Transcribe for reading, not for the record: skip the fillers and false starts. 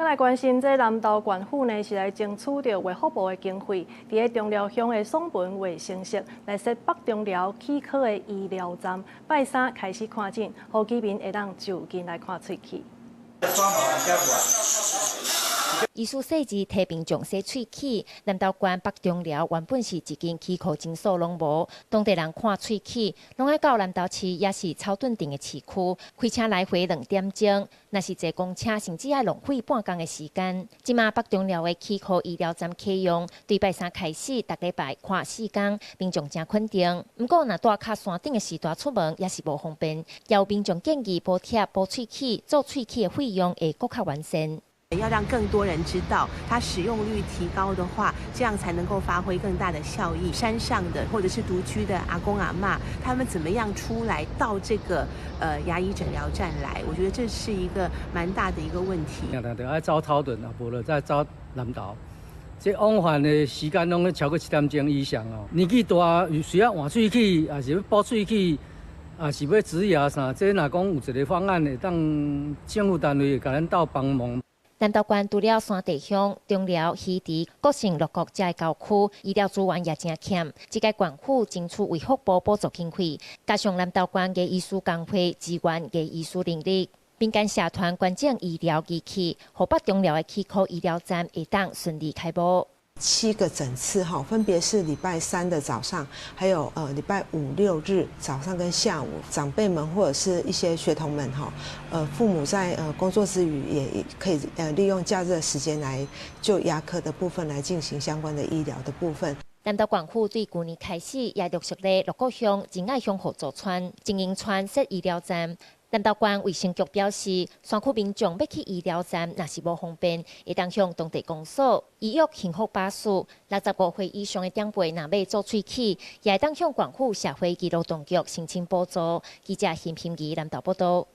閣來關心，這南投縣府呢是來爭取著衛福部的經費，佇咧中寮鄉的爽文衛生室來設北中寮齒科的醫療站，拜三開始看診，予居民會當就近來看喙齒。醫師細緻替民眾洗喙齒。南投縣北中寮原本是一間齒科診所攏無，當地人看喙齒，攏愛到南投市抑是草屯鎮的市區，開車來回2點鐘，若是坐公車，甚至愛浪費半工的時間。這馬北中寮的齒科醫療站啟用，對拜三開始，逐禮拜看4工，民眾誠肯定。毋過，若蹛較山頂的時段出門，也是無方便。也有民眾建議補貼補喙齒、做喙齒的費用會閣較完善。要讓更多人知道，它使用率提高的話，這樣才能夠發揮更大的效益。山上的或者是獨居的阿公阿嬤，他們怎麼樣出來到這個牙醫診療站來？我覺得這是一個蠻大的一個問題。定定愛走草屯啊，無就再走南投，這往返的時間攏超過7點鐘以上哦。年紀大，需要換喙齒，抑是欲補喙齒，抑是欲植牙啥，這若講有一個方案，會當政府單位共咱鬥幫忙。南投縣除了山地鄉、中寮、魚池、國姓、鹿谷遮的郊區，醫療資源也誠欠。這屆縣府爭取衛福部補助經費，加上南投縣牙醫師公會支援牙醫師能力，民間社團捐贈醫療儀器，予北中寮的齒科醫療站會當順利開幕。 7個診次哈，分別是禮拜三的早上，還有禮拜五六日早上跟下午，長輩們或者是一些學童們哈，父母在工作之餘也可以利用假日的時間來就牙科的部分來進行相關的醫療的部分。南投縣府對舊年開始，也陸續咧鹿谷鄉、仁愛鄉互助村、精英村設醫療站。南投縣衛生局表示，山區民眾欲去醫療站，若是無方便，會當向當地公所預約幸福巴士。65歲以上的長輩若欲做喙齒，也會當向縣府社會及勞動局申請補助。記者邢平儀南投報道。